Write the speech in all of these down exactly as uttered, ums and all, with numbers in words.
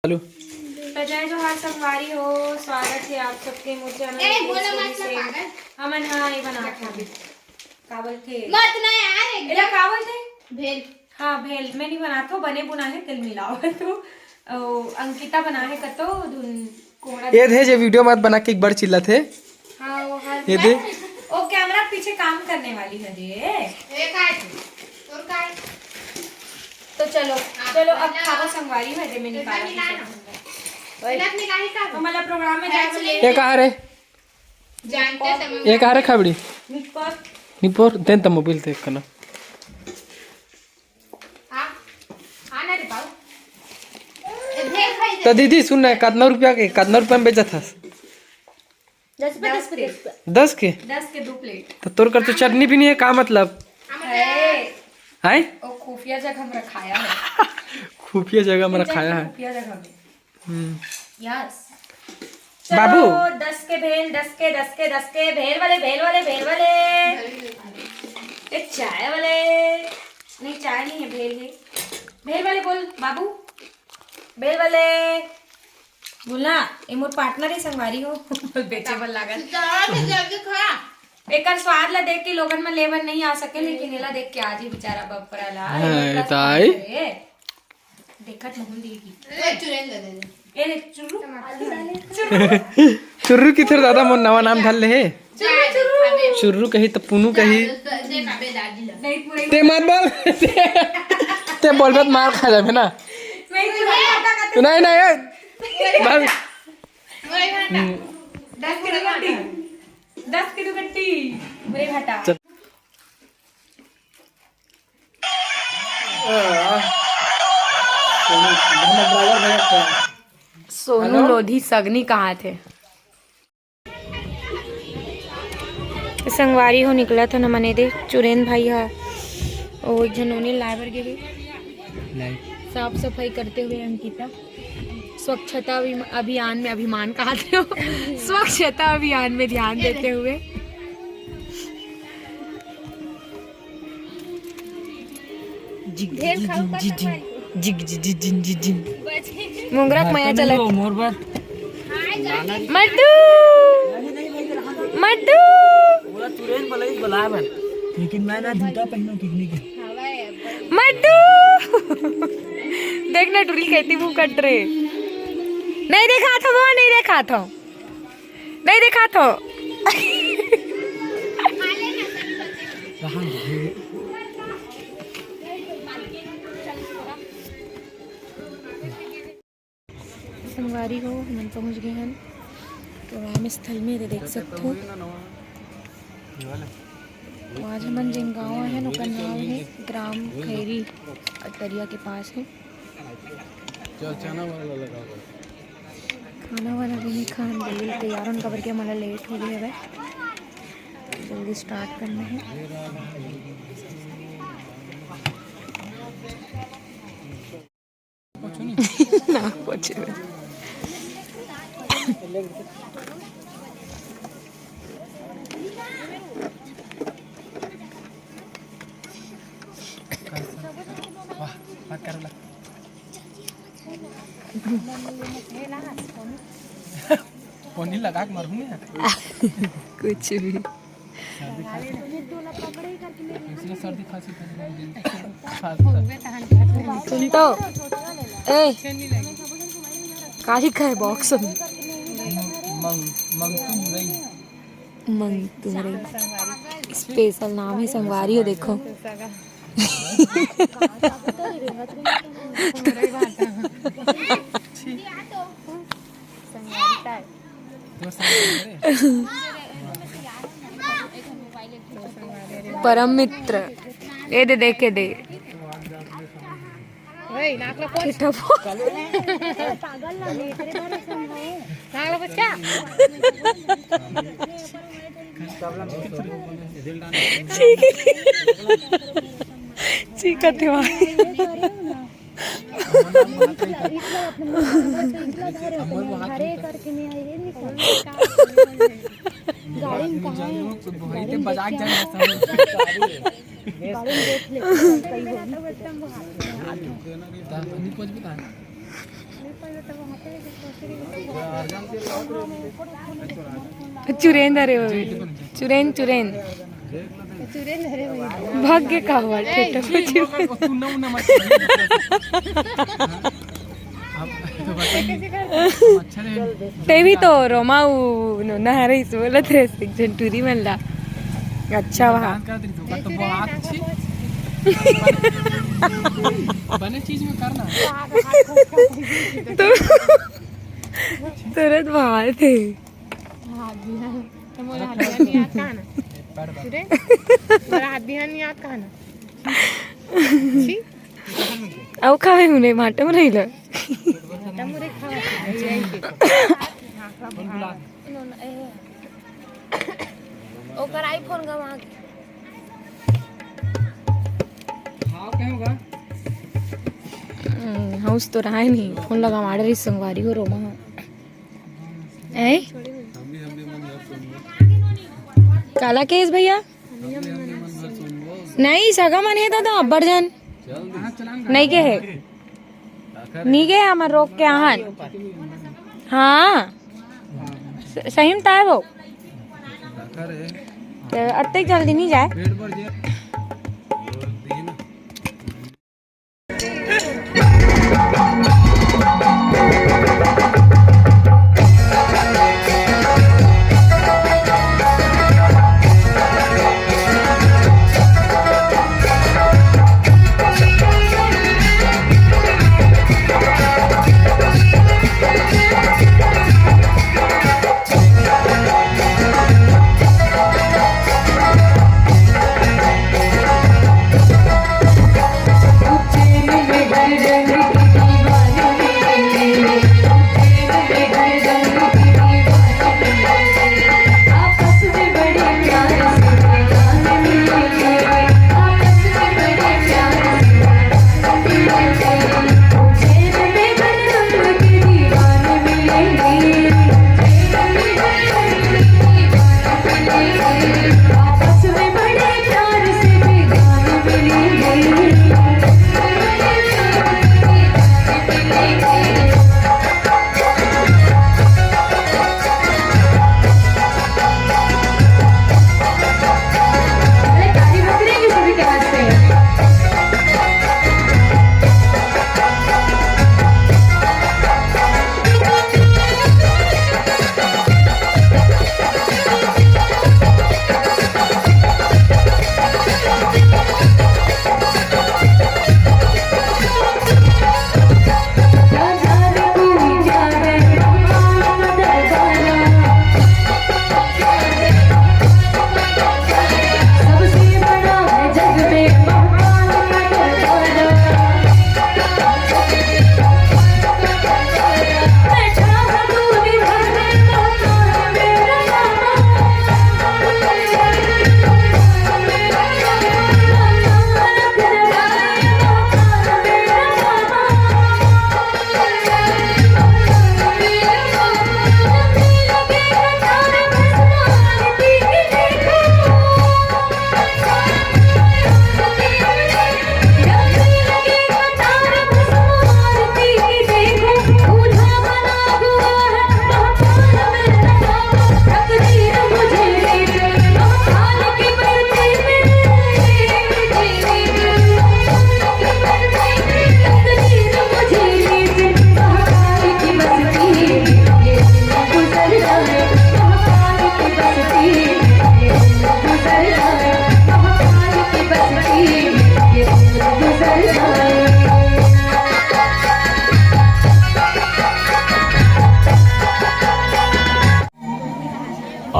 चालू। तो जय जोहार संगवारी हो, स्वागत है आप सबके मोर चैनल ए, पे। बोला मत ना से पागल। हमन हा ये बनात हन। का बोलथे? मत ना यार, एकदम। एला का बोलथे? भेल। हाँ, भेल। मैं नहीं बनात हो, बने बुना है, तेल मिलाओ। तो, ओ, अंकिता बना है कतो धुन कोहड़ा। ये थे जे वीडियो मत बना के एक बार चिल्ला थे। हाँ, वो हर ये दे। वो कैमरा पीछे काम करने वाली है जे। ए, काय? तोर काय? तो चलो, आप चलो, अब ना खावा संगवारी है जे, मैं निकाला तिलक मिला ना। तिलक मिला ही का? तो मतलब प्रोग्राम में जाए बोले। ये कहाँ रे? जानते समय ये कहाँ रे खबड़ी? निपोर। निपोर, देन त मोबाइल देख के ना। आ, आना रे बाबू। ए, भेल खाई तो दे। दीदी सुन ना, कितना रुपया के, कितना रुपया में बेचत हस? दस रुपया, दस रुपया। दस के? दस के दो प्लेट। तो तोर कर तो चटनी भी नहीं है, का मतलब? है। हैं? वो खुफिया जगह में रखाया है। खुफिया जगह में रखाया है। खुफिया जगह में। हम्म। यस। बाबू। चलो, दस के भेल, दस के, दस के, दस के, भेल वाले, भेल वाले, भेल वाले। ए, चाय वाले। नहीं, चाय नहीं है, भेल है। भेल वाले बोल, बाबू। भेल वाले। बोला, ए मोर पार्टनर है, संगवारी हो। बेचे बर लागल। जल्दी खा। एकर स्वाद ला देख के लोगन मन लेबर नहीं आ सके, लेकिन एला देख के आज ही बेचारा बपरा ला हाँ, एकर ताई। स्वाद करे। देखत महूं देगी। ए, चुर्रू। ए, चुर्रू। चुर्रू किथे दादा, मोर नवा नाम धर ले हे। चुर्रू, चुर्रू। चुर्रू कही त पुनू कही। नहीं, पूरे ते मत बोल। ते बोलबे त मार खा जाबे ना। नहीं, चुर्रू। नहीं, नहीं, ए। भाग। दस किलो गड्डी। दस किलो गड्डी। पूरे घाटा। चल। सोनू लोधी सगनी कहाँ थे? संगवारी हो निकलत हन हमन एदे, चुरेन भाई ह, ओ एक झन नोनी लाए बर गे हे। साफ सफाई करते हुए अंकिता, स्वच्छता अभि-, अभियान में, अभिमान कहा थे हो? स्वच्छता अभियान में ध्यान देते हुए। जिग, जिग, जिग, जिग, जिग, जिग, जिग, जिग, जिग। मोंगरा के मया चलत। मोर बर। मड्डू, मड्डू। पूरा तुरंत बोले, बुलाए बर। लेकिन मैं ना जूता पहनूं, किडनी के। मड्डू। देख ना, टुरी कहती मुंह कट रे। नहीं देखा था वो, नहीं देखा था। नहीं देखा तो। संगवारी हो, हमन पहुंच गए हन प्रोग्राम स्थल में, एदे देख सकथो। तो आज हमन जेन गांव आए हन, ओकर नाम हे ग्राम खैरी, अटरिया के पास हे। चल, चना वाला लगा दो। खाना वाला भी नहीं खान, जल्दी तैयार होन, काबर के हमला लेट हो गया है। जल्दी स्टार्ट करना है। ना पूछे। वाह, बात कर ला। पोनी लगा के मरहूं मैं। कुछ भी। सर्दी खांसी। इसलिए सर्दी खांसी तो नहीं है। तो, ए, काली का है बॉक्स में? मंग-, मंगतू मुरई। मंगतू मुरई। स्पेशल नाम है संगवारी हो, देखो। परम मित्र, एदे, देखे दे। ओए, नाक ला पोंछ। कितना पो- पागल ना, मैं तेरे भरोसे में हूँ। नाक ला पोंछ क्या? ठीक है। ठीक है, भाई। गाड़ी में कहाँ है? गाड़ी में देख के आए। गाड़ी में देख ले, कहीं होगी। चुरेन धरे हो, चुरेन, चुरेन। भाग्य का हुआ, ठेठा को चुरेन। ते भी तो रोमा उ नहरे से बोलत रहे, एक झन टूरी मन ला। अच्छा, वहाँ। बने चीज में करना। तो तुरंत बाहर थे। हाथ बिहान, तो मोला हाथ बिहान नहीं याद कहा ना। तुरे? मोला हाथ बिहान नहीं याद कहा ना। छी। अउ खावे मुने भांटा मुरई ल। भांटा मुरई खावा। ओकर iPhone गवा के। हम्म, हाउस तो रहा ही नहीं। फोन लगा मारे रही संगवारी हो रोमा। ए? काला केस भैया? नहीं, सगा मन हे दादा, अब्बड़ जन। नहीं के हे। नहीं के हे, हमर रोक के आहन। हाँ। स-, सही में ताय वो। तो अत्ते जल्दी नहीं जाए।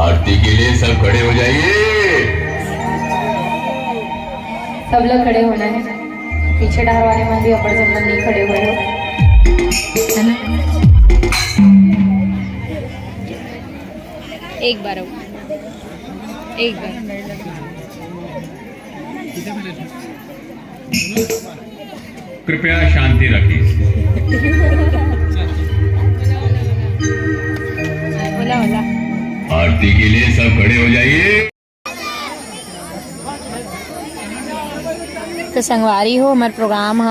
आरती के लिए सब खड़े हो जाइए। सब लोग खड़े होना है। पीछे डहर वाले मन भी अब्बड़ जन मन नहीं खड़े हुए हो, है ना? एक बार और, एक बार। कृपया शांति रखें। होला, होला। आरती के लिए सब खड़े हो जाइए। तो संगवारी हो, हमर प्रोग्राम ह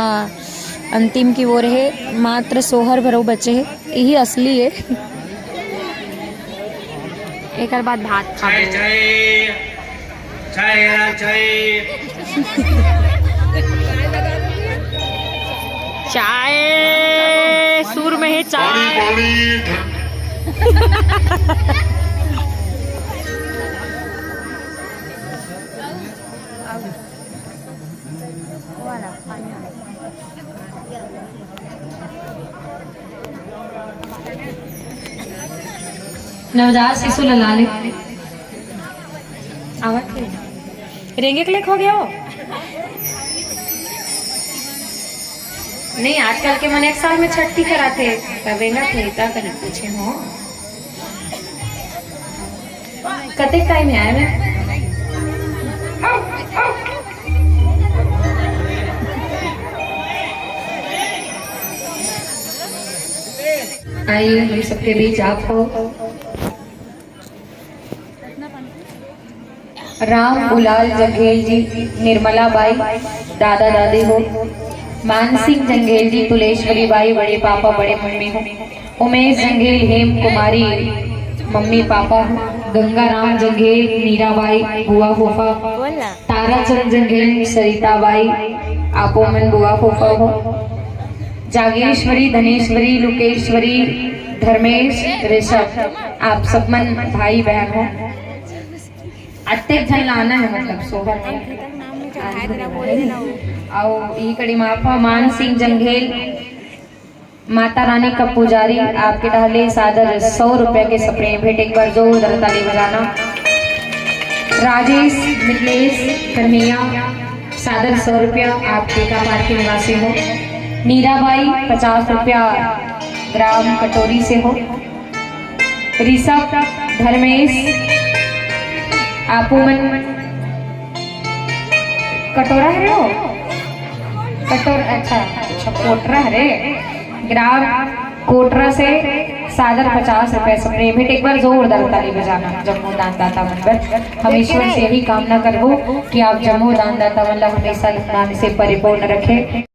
अंतिम की ओर हे, मात्र सोहर भरो बचे हे, यही असली हे। एकर बाद भात खाबो। चाय, चाय, चाय, चाय। चाय, सुर में हे चाय। पानी, पानी, ठंड। नवजात शिशु ल ला ले। आवत हे। रेंगे के लेक हो गया हो? नहीं, आजकल के मन एक साल में छट्ठी कराथे, त बेंगा थे, त कहीं पूछे हो। कतेक टाइम हे आए में? आइए, हम सबके बीच आप हो। राम उलाल जंघेल जी, निर्मला बाई, दादा दादी हो। मान सिंह जंघेल जी, तुलेश्वरी बाई, बड़े पापा, बड़े मम्मी हो। उमेश जंघेल, हेम कुमारी, मम्मी पापा हो। गंगा राम जंघेल, मीरा बाई, बुआ फूफा। ताराचंद जंघेल, सरिता बाई, आपो मन बुआ फूफा हो। जागेश्वरी, धनेश्वरी, लुकेश्वरी, धर्मेश, ऋषभ, आप सब मन भाई बहन हो। अतेक झन लाना हे, मतलब, सोहर में। अउ ई कड़ी माफा मान सिंह जंघेल, माता रानी का पुजारी, आपके डहले सादर सौ रुपया के सप्रेम भेंट, एक बार जोरदार ताली बजाना। राजेश मिथिलेश कन्हैया, सादर सौ रुपया, आप टीका पार्क के निवासी हो। नीराबाई, पचास रुपया, ग्राम कटोरी से हो। ऋषभ, धर्मेश, आपो मन कटोरा हरे हो? कटोर-, अच्छा, अच्छा, कोटरा हरे। ग्राम कोटरा से सादर पचास रुपया सप्रेम भेंट। एक बार जोरदार ताली बजाना जम्मो दानदाता मन बर। हम ईश्वर से यही कामना करबो कि आप जम्मो दानदाता मन ला हमेशा दान से परिपूर्ण रखे।